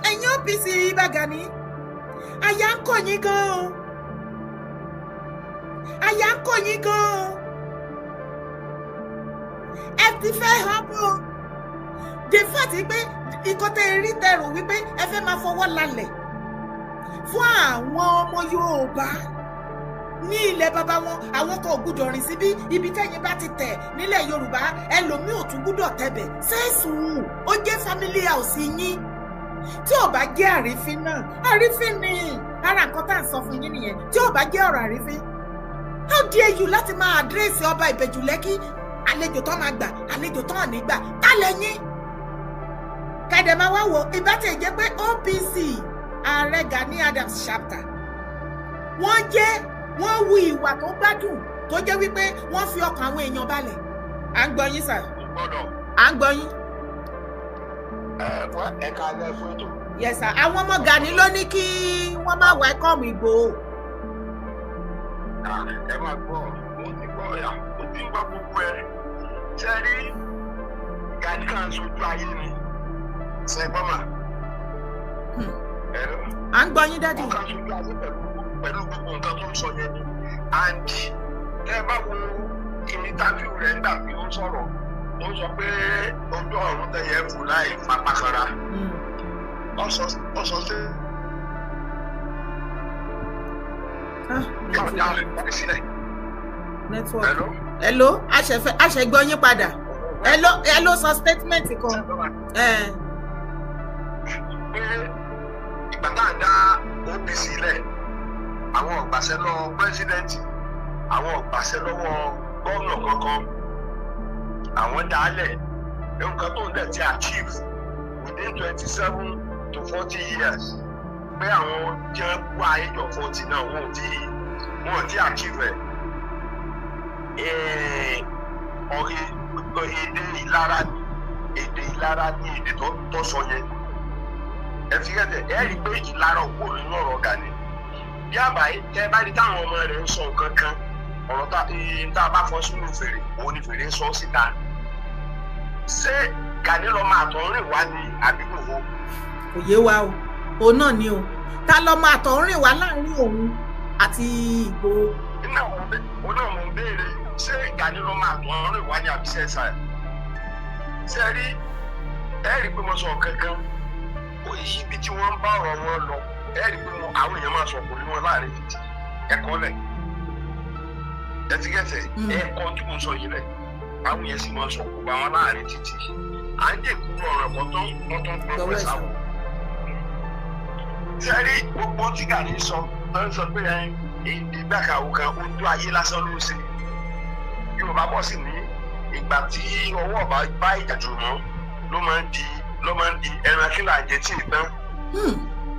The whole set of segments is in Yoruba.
Ẹ̀yin OPC, Ìbà Gani, àyà ń kọ̀ yín gan o, àyà ń kọ̀ yín gan o. Ẹ ti fẹ́ hàn bó the fact pé ikọ́ tẹ́ ẹ rí tẹ́ rò wípé ẹ fẹ́ máa fọwọ́ lálẹ̀ fún àwọn ọmọ Yorùbá ní ilẹ̀ bàbá wọn. Àwọn kan ò gbúdọ̀ rìn síbí. Ibi tẹ́yìn bá ti tẹ̀ nílẹ̀ Yorùbá, ẹlòmíì ò tún gbúdọ̀ tẹ̀bẹ̀ sẹ́sùn. Ó jẹ́ family house yín. Tí ò bá jẹ́ àrífín náà, àrífín ni. Ara nǹkan tá à ń sọ fún yín nìyẹn. Tí ò bá jẹ́ ọ̀rọ̀ àrífín, how dare you láti máa address ọba Ìbẹ̀jú Lẹ́kí, àlejò tó máa gbà, àlejò tó hàn nígbà tálẹ̀ yín kẹ̀dẹ̀ máa wá wò. Ìbá tẹ̀ jẹ́ pé OPC, Ààrẹ Gani Adams chapter, wọ́n jẹ́ wọ́n hu ìwà tó gbádùn, tó jẹ́ wípé wọ́n fi ọkàn àwọn èèyàn balẹ̀. À ń gbọ́ yín, sir. Gbọ́dọ̀. À ń gbọ́ yín. Ẹ wá, ẹ̀ka alẹ́ fún ètò. Yes sir. Àwọn ọmọ Gani ló ní kí wọ́n má welcome Ìgbòho. Ah, ẹ máa gbọ́, mo ti gbọ́ ọ̀yà, mo ti ń gbọ́ gbogbo ẹ. Ṣé rí Gani kan sojú ayé ni? Ṣé gbọ́ mà? Hello? À ń gbọ́ yín, daddy. Ó kàn sojú ayé pẹ̀lú gbogbo nǹkan tó ń sọ yẹn ni. And tẹ́ ẹ bá wo interview rẹ̀ nígbà tí ó ń sọ̀rọ̀, ó ń sọ pé ojú ọ̀run tẹ̀yẹ fò láì fapá kanra. Ó sọ sí Ah, káwọn dá rẹ̀ sílẹ̀. Network. Hello? Hello, àṣẹfẹ àṣẹgbọ́ yín padà. Hello, hello, sọ statement kan. Pé ìgbà tá à ń dá OPC lẹ̀, àwọn ò gbàṣẹ lọ́wọ́ president, àwọn ò gbàṣẹ lọ́wọ́ gómìnà kankan, àwọn dálẹ̀. Nǹkan tó ń dẹ̀ ti achieve within 27 to 40 years, pé àwọn jẹ́ wá age of 40 náà, wọn ò tí achieve ẹ̀. Èdè ìlara ni, èdè ìlara ni èdè tó sọ yẹn. Ẹ fi kẹ́tẹ̀ ẹ rí i pé ìlara òkú nínú ọ̀rọ̀ Gani. Bí àbáyé tẹ́ bá rí táwọn ọmọ rẹ̀ ń sọ nǹkan kan, ọ̀rọ̀ tá a bá fọ́ sínú fèrè, òun ni fèrè ń sọ síta. Ṣé Gani lọ máa tọ́ rìn wá ní àbí Ìgbòho? Kò yé wa o. Òun náà ni o. Ta lọ máa tọ̀ ń rìn wá láàrin òun àti Ìgbòho? Òun náà mò ń béèrè. Ṣé Gani lọ máa tọ́ rìn wá ní àbí sẹ́sà ẹ̀? Ṣé rí ẹ rí i pé mo sọ kankan ó yí ibi tí wọ́n ń bá ọ̀rọ̀ wọn lọ. Ẹ rí i pé àwọn èèyàn máa sọ kò ní wọn láàrin títì ẹ̀kọ́ lẹ̀ ẹ ti gẹ̀tẹ̀. Ẹ̀kọ́ tí mo sọ yìí lẹ̀, àwọn èèyàn sì máa sọ kò bá wọn láàrin títì. À ń jẹ́ kúrò ọ̀rọ̀ ẹ̀kọ́ tó wọ́n tó ń gbọ́ pẹ̀ sáwọ́. Ṣé rí gbogbo tí Gani sọ tó ń sọ pé ìgbàkàwò kan, ojú ayé lásán ló ń ṣe. Yorùbá bọ̀ sí ní ìgbà tí ọwọ́ ọba bá ìjà jù mọ́, ló máa ń di ẹran kí là ń jẹ tí ì tán.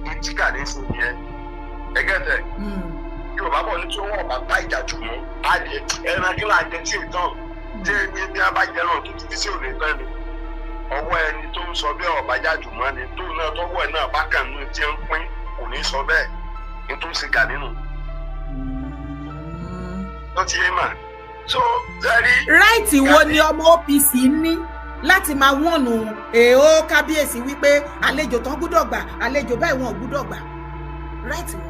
Ní tí Gani sọ nìyẹn, ẹgẹ́tẹ̀. Yorùbá bọ̀ ní tí ọwọ́ ọba bá ìjà jù mọ́, á di ẹran kí là ń jẹ tí ì tán. Tí bí a bá jẹ náà tó títí sí òní tán ni ọwọ́ ẹni tó ń sọ bẹ́ẹ̀ ọba já jù mọ́ ni tóun náà tọwọ́ ẹ̀ náà bá kàn ní tí ń pín, kò ní sọ bẹ́ẹ̀. Ní tó ń ṣe Gani nù tó ti yé mà so sẹ́rí. Right wo ni ọmọ OPC ní láti máa wọ̀nù èèó kábíyèsí wípé àlejò tán gbúdọ̀ gbà, àlejò báyìí wọn ò gbúdọ̀ gbà? Right wo?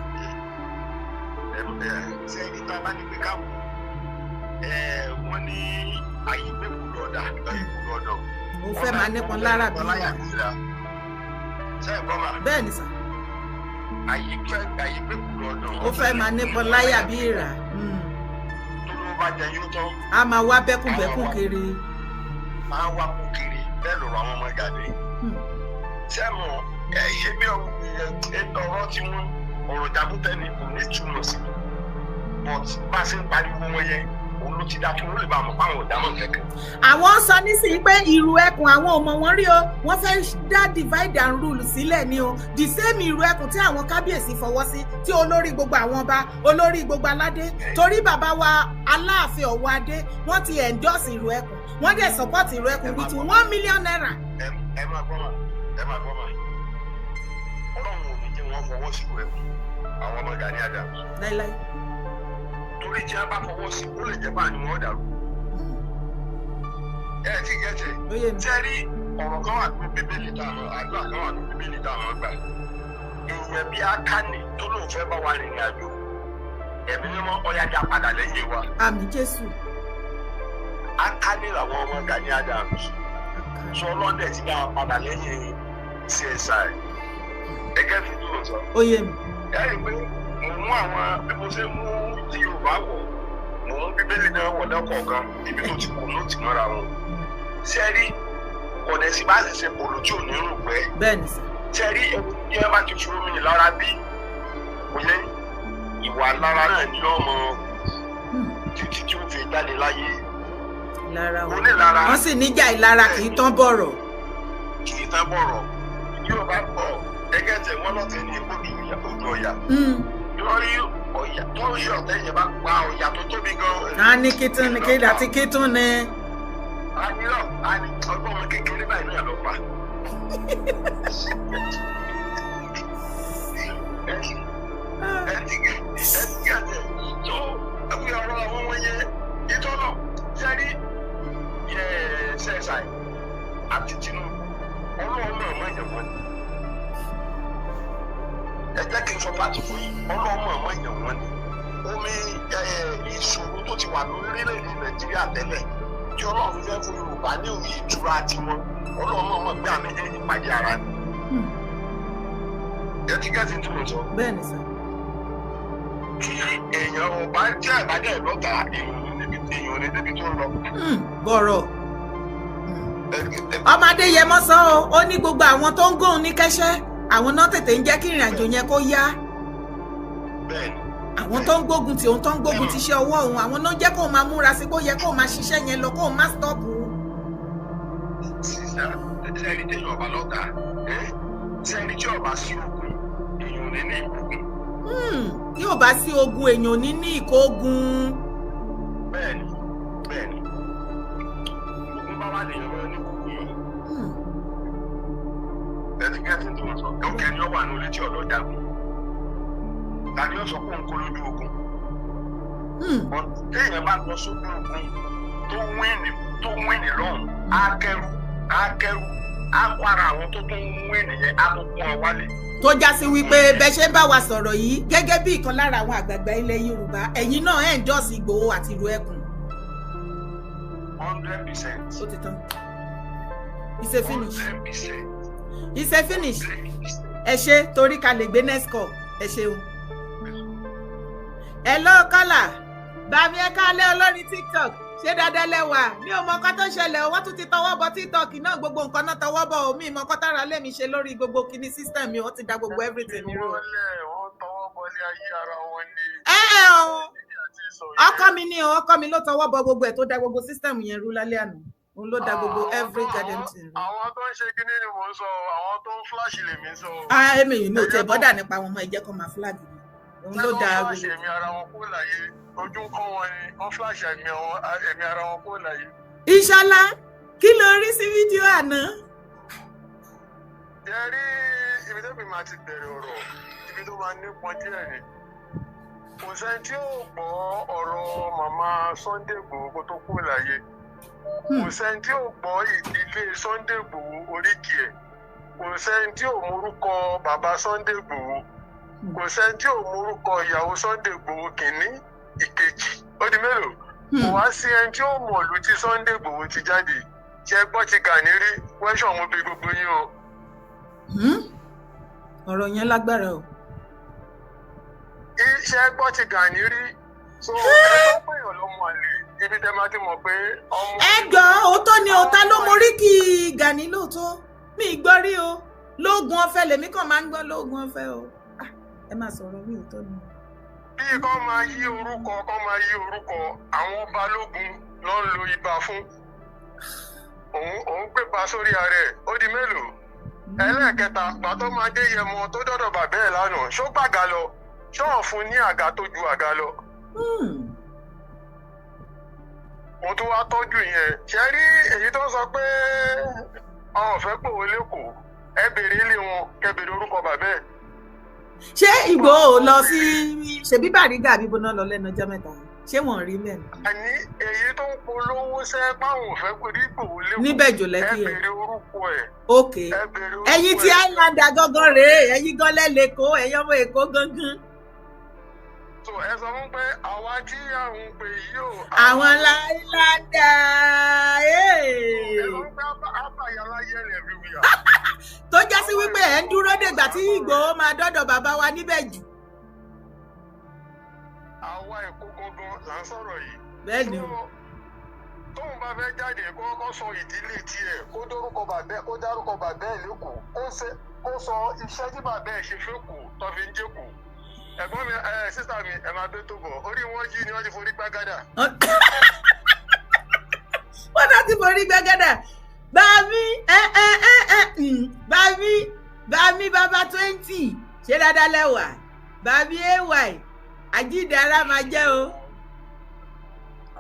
Ṣé ẹni tá a bá ní pé káwọ wọ́n ní àyè pé kúrò ọ̀dà kúrò ọ̀dọ̀. Ó fẹ́ máa nípọn lára bí wọn. Ṣé ẹ gbọ́ mà? Bẹ́ẹ̀ ni sir. Àyè pé kúrò ọ̀dọ̀. Ó fẹ́ máa nípọn láyà bí ìrà. Tó ló bá jẹ yóò tán. A máa wá bẹ́kùnbẹ́kùn kiri. Máa wá kú kiri. Bẹ́ẹ̀ lọ̀rọ̀ àwọn ọmọ Gani. Ṣé mo ẹ èmi ọ̀rọ̀ tí wọ́n ọ̀rọ̀ jàbútẹ́ ni, kò ní túmọ̀ sí, but bá a ṣe ń pariwo wọn yẹn, òun ló ti dá kí wọ́n lè bá a mọ̀ fáwọn ọ̀dàmọ̀ kankan. Àwọn sọ nísìnyí pé ìrù ẹkùn, àwọn ò mọ̀ wọ́n rí o. Wọ́n fẹ́ dá divide and rule sílẹ̀ ni o. The same ìrù ẹkùn tí àwọn kábíyèsí fọwọ́ sí, tí olórí gbogbo àwọn ọba, olórí gbogbo aládé, torí bàbá wa Aláàfin Ọ̀wọ́ Adé, wọ́n ti endorse ìrù ẹkùn, wọ́n dẹ̀ support ìrù ẹkùn with ₦1 million. Ẹ máa gbọ́ mà, ẹ máa gbọ́ mà. Ọlọ́run ò ní jẹ́ wọ́n fọwọ́ sí ìrù ẹkùn, àwọn ọmọ Gani Adams. Láíláí. Torí tí a bá fọwọ́ sí, ó lè jẹ́ báà ni wọ́n dàrú. Ẹ ti gẹ̀ẹ́tẹ̀. Tẹ́rí. Ọ̀rọ̀ kan wà ní Bíbélì tá a mọ̀, àdúrà kan wà ní Bíbélì tá a mọ̀ gbà. Èèyàn bíi Ákánì tó lóun fẹ́ bá wa rìnrìn àjò, Ẹ̀mí Mímọ́, ọ̀yá já padà lẹ́yìn wa. Àmín, Jésù. Ákánì làwọn ọmọ Gani Adams sọ, ọlọ́dẹ ti dá wa padà lẹ́yìn CSI. Ẹgẹ́ fi dúró sọ. Ó yé mi. Ẹ rí i pé mo mú àwọn bí mo ṣe mú ti Yorùbá wọ̀, mo mú Bíbélì náà wọ̀ lẹ́kọ̀ọ̀kan, ibi tó ti kù ló ti mọ́ra wọn. Sẹ́rí kọ̀dẹ̀ sí bá sì ṣe pòlò tí ò ní rò pẹ́. Bẹ́ẹ̀ ni sir. Sẹ́rí ẹni tí ẹ bá ti fi omi ìlara bí kò yẹ, ìwà lára náà ní ọmọ títí tí ó fi jáde láyé. Ìlara o. Onílara. Wọ́n sì níjà ìlara kì í tán bọ̀rọ̀. Kì í tán bọ̀rọ̀. Yóò bá pọ̀ ẹgẹ́ tẹ̀ wọ́n lọ́tẹ̀ ní odò Ọ̀yà. Lórí ọ̀yà tó rí ọ̀tẹ̀ yẹn bá pa ọ̀yà tó tóbi gan. A ní kí tún ni kí àti kí tún ni. A ní lọ a ní ọgbọ́n mi kékeré báyìí náà lọ pa. Ẹ ti gàdẹ̀ tó ẹwì ọ̀rọ̀ àwọn ọmọ yẹn ìtọ́nà sẹ́rí CSI àti Tinubu, Ọlọ́run náà mọ̀ ẹ̀yẹ̀ wọ́n ni. Ẹ jẹ́ kí n sọ pàtó fún yín, Ọlọ́run mọ̀ ọmọ èèyàn wọn ni. Omi ìṣòro tó ti wà lórílẹ̀‐èdè Nàìjíríà tẹ́lẹ̀ tí Ọlọ́run fẹ́ fún Yorùbá ní òye ìtura tiwọn, Ọlọ́run mọ̀ ọmọ gbé àmì méjèèjì pàdé ara ni. Ẹ ti gẹ́sì tí mo sọ. Bẹ́ẹ̀ ni sir. Tí èèyàn ò bá jẹ́ àbájá ìlọ́ta, èèyàn ò ní débi tó ń lọ. Bọ̀rọ̀. Ọmọ Adéyẹmọ sọ ọ, ó ní gbogbo àwọn tó ń gòun ní kẹ́sẹ́, àwọn náà tètè ń jẹ́ kí ìrìn àjò yẹn kó yá. Àwọn tó ń gbógun ti òun, tó ń gbógun ti iṣẹ́ ọwọ́ òun, àwọn náà jẹ́ kóun máa múra sí kó yẹ kóun máa ṣiṣẹ́ yẹn lọ, kóun má stop. Sẹ́ẹ̀rí téèyàn ọba lọ́ta, sẹ́ẹ̀rí tí ọba sí ogun, èèyàn ò ní ní ìkógun. Tí ò bá sí ogun, èèyàn ò ní ní ìkógun. Bẹ́ẹ̀ni, bẹ́ẹ̀ni, ogun bá wà lèèyàn máa ní ìkógun yìí. Ẹtíkẹ́tì tó ń sọ ókè ni ó wà ní olè tí ọ̀dọ́ jagun tàbí ó sọ pé òun kó lójú ogun. Téèyàn bá lọ sójú ogun tó win lọ́hùn, á kẹ́rù, á kẹ́rù, á kó ara àwọn tó tún win yẹn, á tún kún ọ wálé. Tó já sí wípé bẹ ṣe ń bá wa sọ̀rọ̀ yìí, gẹ́gẹ́ bí ìkan lára àwọn àgbààgbà ilẹ̀ Yorùbá, ẹ̀yin náà endorse Ìgbòho àti ìlú ẹkùn. 100%. Ó ti tán, it's a finish. 100%. It's a finish. Ẹ ṣe torí ká lè gbé next call. Ẹ ṣeun. Hello kọ́là bàmí, ẹ káalẹ́. Olórin TikTok, ṣé dáadáa lẹ́wà? Mi ò mọ nǹkan tó ṣẹlẹ̀ o. Wọ́n tún ti tọwọ́ bọ TikTok náà, gbogbo nǹkan náà tọwọ́ bọ omi ìmọ̀ nǹkan tára lẹ́mi ṣe lórí gbogbo kíní system mi. Wọ́n ti da gbogbo everything mi rú. Wọ́n tọwọ́ bọlé ayé ara wọn ni. Ẹ ẹ o, ọkọ mi ni o, ọkọ mi ló tọwọ́ bọ gbogbo ẹ̀ tó da gbogbo system yẹn rú lálẹ́ àná. Òun ló da gbogbo every garden thing rú. Àwọn tó ń ṣe kíní ni mò ń sọ, àwọn tó ń flash lèmi ń sọ. Ah, èmi yìí mi ò tẹ bọ́dà nípa wọn mọ́, ẹ jẹ́ kó máa flag mi. Òun ló da gbogbo. Flash ẹ̀mí ara wọn kó láyé, ojú ń kọ́ wọn ni wọ́n flash ẹ̀mí ara wọn kó láyé. Ìṣọlá, kí ló rí sí fídíò àná? Ṣé rí ibi tó fi máa ti bẹ̀rẹ̀ ọ̀rọ̀, ibi tó máa nípọn díẹ̀ ni. Kò sẹ́ni tí ò gbọ́ ọ̀rọ̀ màmá Sunday Igboho kó tó kú láyé. Kò sẹ́ni tí ò gbọ́ ìdílé Sunday Igboho, oríkì ẹ̀. Kò sẹ́ni tí ò morúkọ bàbá Sunday Igboho. Kò sẹ́ni tí ò morúkọ ìyàwó Sunday Igboho kìíní, ìkejì, ó di mélòó? Kò wá sí ẹni tí ó mọ̀ ìlú tí Sunday Igboho ti jáde. Ṣé ẹ gbọ́ ti Gani rí? Wẹ́ṣọ̀ mo bi gbogbo yín o. Ọ̀rọ̀ yẹn lágbára o. Ṣé ẹ gbọ́ ti Gani rí? So ẹ tó pèèyàn lọ́mọ àlè, ibi tẹ́ máa ti mọ̀ pé ọmọ. Ẹ gbọ́, òótọ́ ni ọ̀tá ló morí kí Gani lóòótọ́. Mi ì gbọ́ rí o. Lóògùn ọ̀fẹ́ lèmi kàn máa ń gbọ́, lóògùn ọ̀fẹ́ o. Ah, ẹ máa sọ̀rọ̀ mi, òótọ́ ni. Bí kò máa yí orúkọ, kò máa yí orúkọ àwọn balógun ló ń lo ibà fún òun, òun gbé pa sórí ara ẹ̀, ó di mélòó? Ẹlẹ́ẹ̀kẹta, gbàtọ́ máa dé Yẹmọ tó dọ́dọ̀ bàbá ẹ̀ lánàá, ṣó gbàgà lọ, ṣọ́ọ̀ fún ní àga tó ju àga lọ? Mo tún wá tọ́jú yẹn. Ṣe rí èyí tó ń sọ pé àwọn ò fẹ́ pòwe lẹ́kọ̀ọ́, ẹ béèrè ilé wọn, kẹ béèrè orúkọ bàbá ẹ̀. Ṣé Ìgbòho lọ sí ṣèbí Bàrígà àbí bóná lọ lẹ́nu ọjọ́ mẹ́ta? Ṣé wọ́n rí mẹ́rin? Àní èyí tó ń polówó sẹ́ páwọn ò fẹ́ pé rí Ìgbòho lẹ́kọ̀ọ́. Níbẹ̀jù Lẹ́kì Ẹ yẹn. béèrè orúkọ ẹ̀. Ok. Ẹ béèrè orúkọ Ẹ̀yin tí ẹ̀. Islander gangan rèé, ẹ̀yin gan lẹ́lẹ́kọ̀ọ́, ẹ̀yin ọmọ Èkó gangan. So ẹ sọ fún pé àwa tí à ń pè yìí o. Àwọn Islander. Ẹ sọ fún pé àbàyàlá yẹlẹ̀ everywhere. Tó já sí wípé ẹ̀ ń dúró dègbà tí Ìgbòho máa dọ́dọ̀ bàbá wa níbẹ̀ jù. Àwa Èkó gangan là ń sọ̀rọ̀ yìí. Bẹ́ẹ̀ ni o. So, tóun bá fẹ́ jáde, kó kọ́kọ́ sọ ìdílé tiẹ̀, kó dórúkọ bàbá ẹ̀, kó dárúkọ bàbá ẹ̀ lẹ́kọ̀ọ́, kó ṣe, kó sọ iṣẹ́ tí bàbá ẹ̀ ṣe fẹ́kọ̀ọ́ tó fi ń jẹ́kọ̀ọ́. Ẹ̀gbọ́n mi, ẹ sísá mi, ẹ máa gbé tó bọ̀. Orí wọn yí ni wọ́n ti forí gbágádà. Wọ́n náà ti forí gbẹ́gẹ́dà. Bàmí ẹ ẹ ẹ ẹ bàmí bàmí bàbá 20, ṣé dáadáa lẹ́wà? Bàmí ay, àjíǹde ara máa jẹ́ o.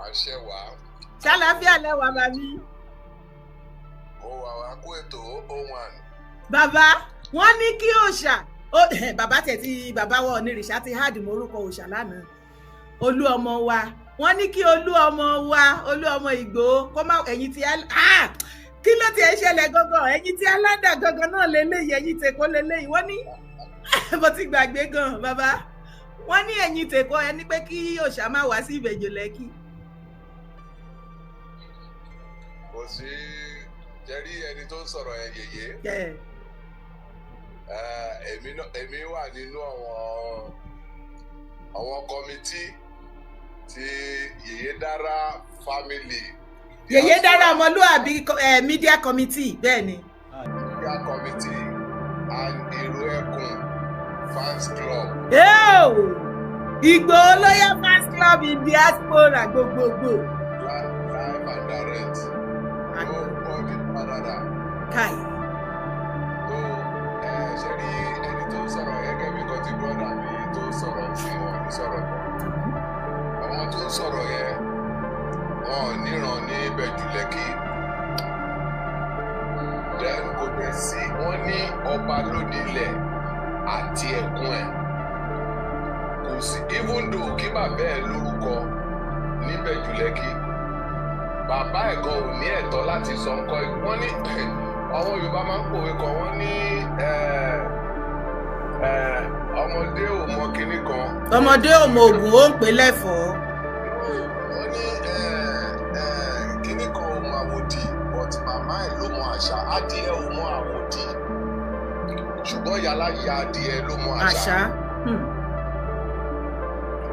Àṣẹ wà. Ṣàlàáfíà lẹ́wà, bàmí? Mo wà wá kó ètò ohun àná. Bàbá, wọ́n ní kí òòṣà bàbá tẹ̀ tí bàbá wa onírìṣà ti háàdì mọ́ orúkọ òòṣà lánàá, olú ọmọ wa. Wọ́n ní kí olú ọmọ wa, olú ọmọ Ìgbòho, kó má ẹ̀yin tí ah, kí ló ti ẹ̀ ṣẹlẹ̀ gangan? Ẹ̀yin tí aládà gangan náà lélẹ́yìí, ẹ̀yin tèkó lélẹ́yìí. Wọ́n ní, mo ti gbàgbé gan, bàbá. Wọ́n ní ẹ̀yin tèkó, ẹni pé kí òòṣà má wá sí Ìbẹ̀jù Lẹ́kì. Kò sí jẹ́rí ẹni tó ń sọ̀rọ̀ ẹ yèyé. Èmi wà nínú àwọn committee ti Yèyé Dára family. Yèyé Dára Ọmọlúàbí media committee, bẹ́ẹ̀ ni. Media committee and Ìró Ẹkùn fans club. Eo! Ìgbòho Loyal Fans Club in diaspora gbogbogbò. Live and direct. Nobody padà. Kai. Tó ẹ ṣe rí ẹni tó ń sọ̀rọ̀ gẹ́gẹ́ bí nǹkan tí brọ́dà mi tó ń sọ̀rọ̀ sí wọn ní sọ̀rọ̀ tán. Àwọn tó ń sọ̀rọ̀ yẹn, wọn ò níran ní Ìbẹ̀jú Lẹ́kì. Then kò dẹ̀ sí, wọ́n ní ọba lónílẹ̀ àti ẹ̀kún ẹ̀. Kò sí, even though kí bàbá ẹ̀ lórúkọ níbẹ̀jú Lẹ́kì, bàbá ẹ̀ gan ò ní ẹ̀tọ́ láti sọ nǹkan. Wọ́n ní àwọn Yorùbá máa ń pòwe kan, wọ́n ní ọmọdé ò mọ kinní kan. Ọmọdé ò mọ ògùn, ó ń pè lẹ́fọ̀ọ́. Wọ́n ní kinní kan ò mọ àwòdì, but màmá ẹ̀ ló mọ àṣà. Adìẹ ò mọ àwòdì, ṣùgbọ́n yàrá ya adìẹ ló mọ àṣà. Àṣà.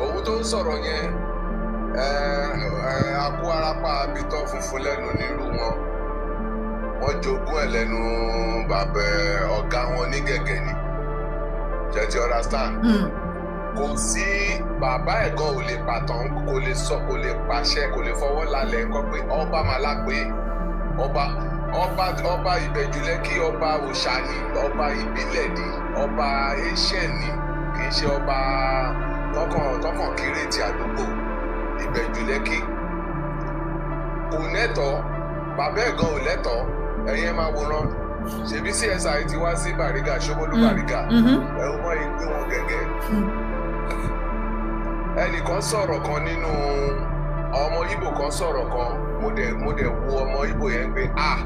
Òun tó ń sọ̀rọ̀ yẹn, akó arápá abitọ́ funfun lẹ́nu nírú wọn. Wọ́n jogún ẹ̀ lẹ́nu bàbá ọ̀gá wọn ní gẹ̀gẹ̀ ni. Ṣé ti understand? Hmm. Kò sí, bàbá ẹ̀ gan ò lè pàtàn, kò lè sọ, kò lè pàṣẹ, kò lè fọwọ́ lálẹ̀ nǹkan pé ọba máa lápé ọba Ìbẹ̀jú Lẹ́kì, ọba òòṣà ni, ọba ìbílẹ̀ ni, ọba ancient ni, kì í ṣe ọba tọkàn kéré ti àdúgbò Ìbẹ̀jú Lẹ́kì. Kò nẹ́tọ̀ọ́, bàbá ẹ̀ gan ò lẹ́tọ̀ọ́. Ẹ̀yin ẹ̀ máa wòran, ṣebí CSI ti wá sí Bàrígà, Ṣómólú, Bàrígà, ẹ̀ wọ́n yìí gbé wọn gẹ́gẹ́. Ẹnìkan sọ̀rọ̀ kan nínú ọmọ Ìgbò kan sọ̀rọ̀ kan, mo dẹ̀ wo ọmọ Ìgbò yẹn pé, ah,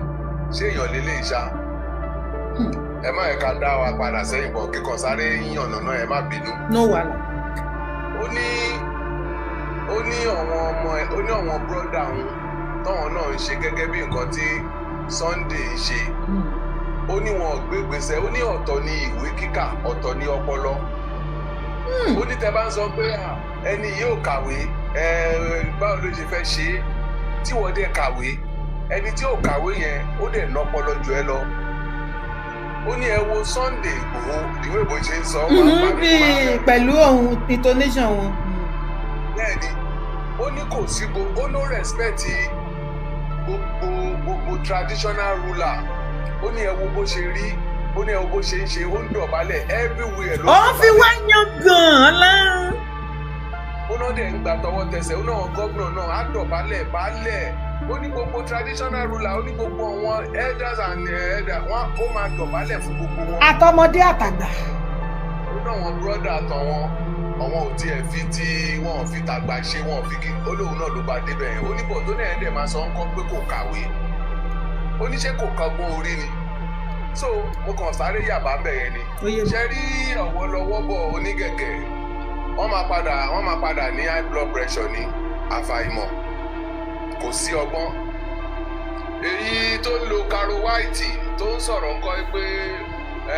ṣé èèyàn lélẹ̀ ìṣá? Ẹ má yẹ ká dá wa padà sẹ́yìn bọ̀ kíkọ sáré yíyànnà náà, ẹ má bínú. No wàhálà. Ó ní àwọn ọmọ ẹ, ó ní àwọn bírọ́dà òun táwọn náà ń ṣe gẹ́gẹ́ bí nǹkan tí Sunday ń ṣe. Ó ní wọn ò gbé gbèsè. Ó ní ọ̀tọ̀ ní ìwé kíkà, ọ̀tọ̀ ní ọpọlọ. Ó ní tẹ bá ń sọ pé, "Ah, ẹni yìí ò kàwé ẹ, báwo ló ṣe fẹ́ ṣe é?" Tí wọ́n dẹ̀ kàwé, ẹni tí ò kàwé yẹn, ó dẹ̀ nọpọlọ jù ẹ lọ. Ó ní ẹ wo Sunday Ìgbòho, ìwé ìbò ṣe ń sọ ọ́ máa ń pa mí Bí pẹ̀lú ohun intonation wọn. Bẹ́ẹ̀ ni, ó ní kò sí gbogbo, ó no respect gbogbo traditional ruler. Ó ní ẹ wo bó ṣe rí, ó ní ẹ wo bó ṣe ń ṣe, ó ń dọ̀bálẹ̀ everywhere ló ń Ó ń fi dọ̀bálẹ̀. wá yan gan-an lárùn. Ó náà dẹ̀ ń gba tọwọ́ tẹsẹ̀. Ó náà gómìnà náà á dọ̀bálẹ̀ baálẹ̀. Ó ní gbogbo traditional ruler, ó ní gbogbo àwọn elders and elder wọn, ó máa dọ̀bálẹ̀ fún gbogbo wọn. Àtọmọdé àtàgbà. Ó náà wọn brother àtàwọn Àwọn ò tiẹ̀ fi tí wọ́n fi tàgbà ṣe, wọ́n fi kí olóhùn náà ló bá débẹ̀ yẹn. Ó ní bọ̀ tó náà ẹ̀ dẹ̀ máa sọ ń kọ́ pé kò kàwé, ó ní ṣé kò kọ́gbọ́n orí ni? So mo kàn sáré yàbá bẹ̀ yẹn ni. Ó yé mi. Ṣe rí ọ̀wọ́lọ́wọ́ bọ̀ onígẹ̀gẹ̀, wọ́n máa padà ní high blood pressure ní àfàìmọ̀. Kò sí ọgbọ́n èyí tó ń lo caro white tó ń sọ̀rọ̀ ńkọ́ pé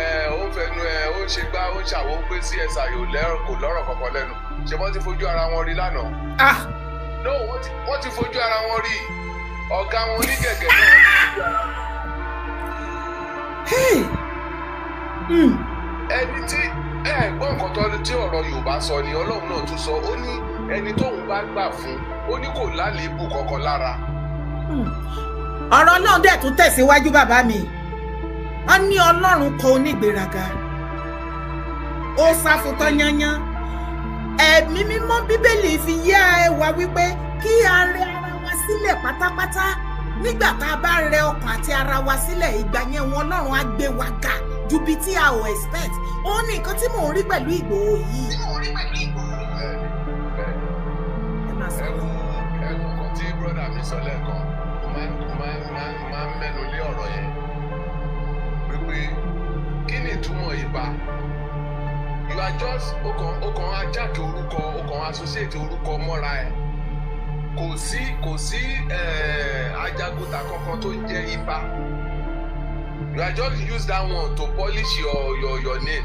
ẹ, ó ń fẹnu ẹ, ó ń ṣe gbá, ó ń ṣàwó, ń pé CSI ò lẹ́rọ̀, kò lọ́rọ̀ kankan lẹ́nu. Ṣé wọ́n ti fojú ara wọn rí lánàá? Ah. No, wọ́n ti fojú ara wọn rí. Ọ̀gá wọn onígẹ̀gẹ̀ náà, wọ́n ti fojú ara Hey. Ẹni tí ẹ gbọ́ nǹkan tó tí ọ̀rọ̀ Yorùbá sọ ni Ọlọ́run náà tún sọ. Ó ní ẹni tóun bá gbà fún, ó ní kò lálébù kankan lára. Ọ̀rọ̀ Ọlọ́run dẹ̀ tún tẹ̀síwájú, bàbá mi. Wọ́n ní Ọlọ́run kọ onígbéraga, ó sá fún tán yányán. Ẹ̀mí Mímọ́, Bíbélì fi yé ẹ wá wípé kí a rẹ ara wa sílẹ̀ pátápátá. Nígbà tá a bá rẹ ọkàn àti ara wa sílẹ̀, ìgbà yẹn wọn Ọlọ́run á gbé wa ga ju bí tí a ò expect. Ó ní nǹkan tí mò ń rí pẹ̀lú Ìgbòho yìí. Bẹ́ẹ̀ni, bẹ́ẹ̀ni. Ẹ máa sọ. Ẹwù nǹkan tí brother mi sọ lẹ́ẹ̀kan, mo máa ń mẹ́nu lé ọ̀rọ̀ yẹn wípé kí ni ìtumọ̀ ìbá? You are just ó kàn ajáke orúkọ, ó kàn associate orúkọ mọ́ra ẹ̀. Kò sí ajagunta kankan tó ń jẹ́ ibà. You are just use that one to polish your name.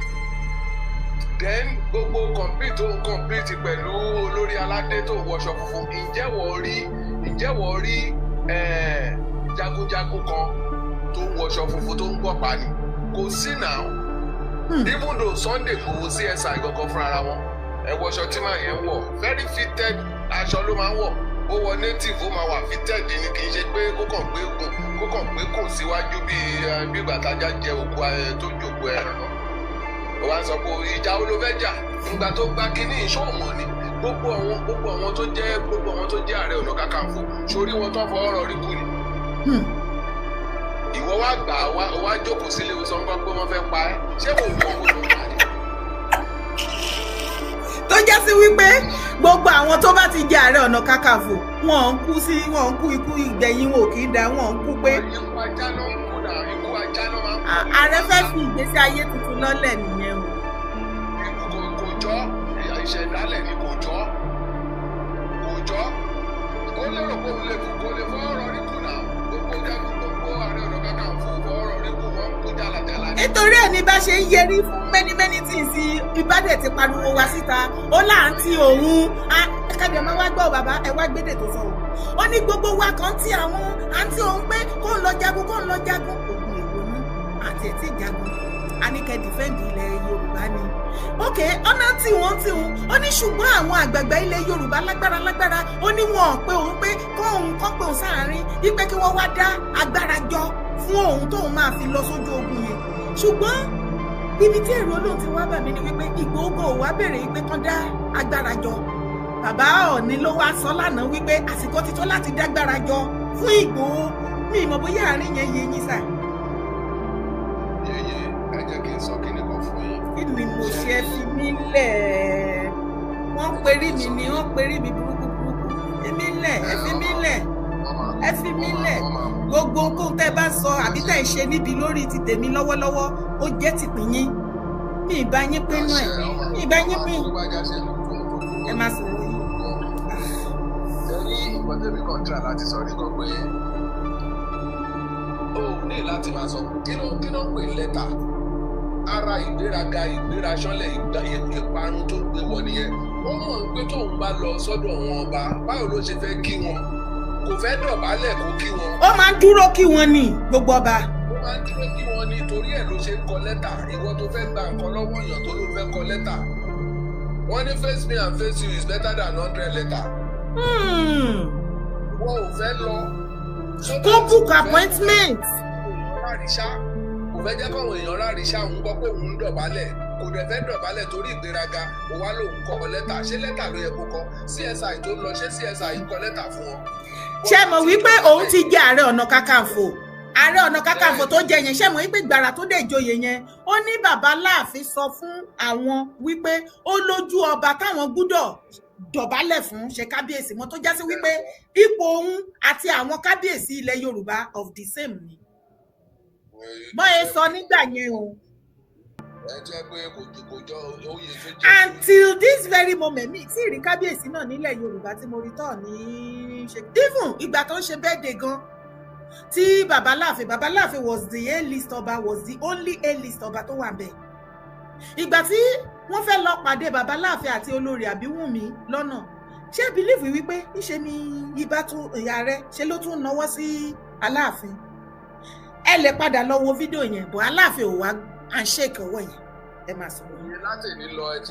Then gbogbo compete tó ń compete pẹ̀lú olórí aládé tó ń wọṣọ funfun, ǹjẹ́ wọ́n rí jagunjagun kan tó ń wọṣọ funfun tó ń gbọ̀pá ni? Kò sí now. Even though Sunday Igboho, CSI gangan fúnra wọn, ẹ wọṣọ tí màá yẹn wọ̀, very fitted aṣọ ló máa ń wọ̀. Ó wọ native, ó máa wà fitted ni. Kì í ṣe pé kó kàn gbé kùn síwájú bí ìgbà tájá jẹ òkú ẹ tó jòkó ẹran. Ó wá ń sọ pé ìjà wo ló fẹ́ jà nígbà tó gba kínní ìṣòwò ni? Gbogbo àwọn tó jẹ́ Ààrẹ Ọ̀nà Kakanfò sórí wọn tó fọwọ́ rọrí kú ni. Ìwọ wá gbà á, wá jókòó sílé, o sọ ń gbọ́ pé wọ́n fẹ́ pa ẹ́. Ṣé kò wọ́n kó tó pa ni? Tó jẹ́ sí wípé gbogbo àwọn tó bá ti jẹ Ààrẹ Ọ̀nà Kakanfò, wọn ń kú sí, wọn ń kú ikú ìgbẹ̀yìn, wọn ò kì í da, wọn ń kú pé Ikú ajá ló ń kú náà, ikú ajá ló máa ń kú. Ààrẹ fẹ́ fi ìgbésí ayé tuntun lọ́lẹ̀ nìyẹn o. Ikú kò jọ́, ìṣẹ̀dálẹ̀ ni, kò jọ́, kò jọ́. Ó lérò pé òun lè fò, kò lè fọwọ́ rọrí kú náà. Gbogbo jagun, gbogbo Ààrẹ Ọ̀nà Kakanfò fọwọ́ rọrí kú, wọ́n ń kú jálajàla ni. Nítorí ẹ̀ ní bá ṣe ń yẹrí fún many many things, ìbádẹ̀ ti pariwo wá síta, ó láǹtí òun kájọ máa wá gbọ́. Bàbá ẹ wá gbédè tó sọ o. Ó ní gbogbo wa kan tí àwọn àǹtí òun pé kó ń lọ jagun, kó ń lọ jagun. Ògùn èwo ní àti ẹ̀ tí jagun a ní kẹ́ defend ilẹ̀ Yorùbá ni. Ok, ọ̀nà tí wọ́n tí òun ó ní, ṣùgbọ́n àwọn àgbààgbà ilẹ̀ Yorùbá lágbára lágbára, ó ní wọn ò pé òun pé kóun kọ́ pé òun sáàárín wípé kí wọ́n wá dá agbára jọ fún òun tóun máa fi lọ sójú ogun yẹn. Ṣùgbọ́n ibi tí èrò Olóhùn ti wá bà mí ni wípé Ìgbòho wá béèrè wípé kán dá agbára jọ. Bàbá Ọ̀ọ́ni ló wá sọ lánàá wípé àsìkò ti tó láti dágbára jọ fún Ìgbòho. Mi ìmọ̀ bóyá àárín yẹn yé yín sà. Yeye, ẹ jẹ́ kí n sọ kinní kan fún yín. Kí ni mo ṣe? Fi mí lẹ̀. Wọ́n perí mi ni, wọ́n perí mi burúkú burúkú. Fi mí lẹ̀, ẹ fi mí lẹ̀, ẹ fi mí lẹ̀. Gbogbo ohunkóhun tẹ́ bá sọ àbí tẹ́ ẹ ṣe níbi lórí ti tèmi lọ́wọ́lọ́wọ́, ó jẹ́ tìpín yín. Mi ì bá yín pinnu ẹ̀, mi ì bá yín pín. Ẹ má sọ̀rọ̀ yín. Ṣe ní nǹkan tẹ́mi kan tíra láti sọ ní kan pé o ò ní láti máa sọ kí ló ń pè lẹ́tà ara ìgbéraga, ìgbéraṣọ́lẹ̀, ìparun tó gbé wọ̀ nìyẹn. Ó mọ̀ ń pé tóun bá lọ sọ́dọ̀ wọn ọba, báwo ló ṣe fẹ́ kí wọn? Kò fẹ́ dọ̀bálẹ̀ kó kí wọn. Ó máa ń dúró kí wọn ní gbogbo ọba. Ó máa ń dúró kí wọn ní, torí ẹ̀ ló ṣe ń kọ lẹ́tà. Ìwọ tó fẹ́ gba nǹkan lọ́wọ́ èèyàn tó ló fẹ́ kọ lẹ́tà, wọ́n ní face me and face you is better than 100 letter. Wọ́n ò fẹ́ lọ. Kó book appointment. Ráríṣá, kò fẹ́ jẹ́ káwọn èèyàn ráríṣá. Òun gbọ́ pé òun ń dọ̀bálẹ̀, kò dẹ̀ fẹ́ dọ̀bálẹ̀ torí ìgbéraga. Ó wá lòun kọ lẹ́tà. Ṣé lẹ́tà ló yẹ kó kọ? CSI tó ń lọ, ṣé CSI ń kọ lẹ́tà fún wọn? Ṣé mọ̀ wípé òun ti jẹ́ Ààrẹ Ọ̀nà Kakanfò? Ààrẹ Ọ̀nà Kakanfò tó jẹ yẹn, ṣé mọ̀ wípé gbàrà tó dé ìjòyè yẹn, ó ní bàbá Láàfin sọ fún àwọn wípé ó lójú ọba táwọn gbúdọ̀ dọ̀bálẹ̀ fún ṣe kábíyèsí wọn, tó já sí wípé ipò òun àti àwọn kábíyèsí ilẹ̀ Yorùbá of the same ni bọ́n ẹ sọ nígbà yẹn o. Ẹ jẹ́ pé kò jọ oyè tó jẹ́. Until this very moment, mi tí ì rí kábíyèsí náà nílẹ̀ Yorùbá tí mo rí tọ̀ ní ṣe. Even ìgbà tó ń ṣe birthday gan tí baba Láàfin, baba Láàfin was the A-list ọba, was the only A-list ọba tó wà bẹ́ẹ̀. Ìgbà tí wọ́n fẹ́ lọ pàdé baba Láàfin àti olórí Àbíwùnmí lọ́nà, ṣé believe wípé ńṣe ni ibà tún ìyá rẹ̀ ṣe ló tún náwó sí Aláàfin? Ẹ lè padà lọ wo fídíò yẹn bọ̀. Aláàfin ò wá handshake ọwọ́ yẹn. Ẹ máa sọ̀rọ̀. Láti ní lọ ẹ ti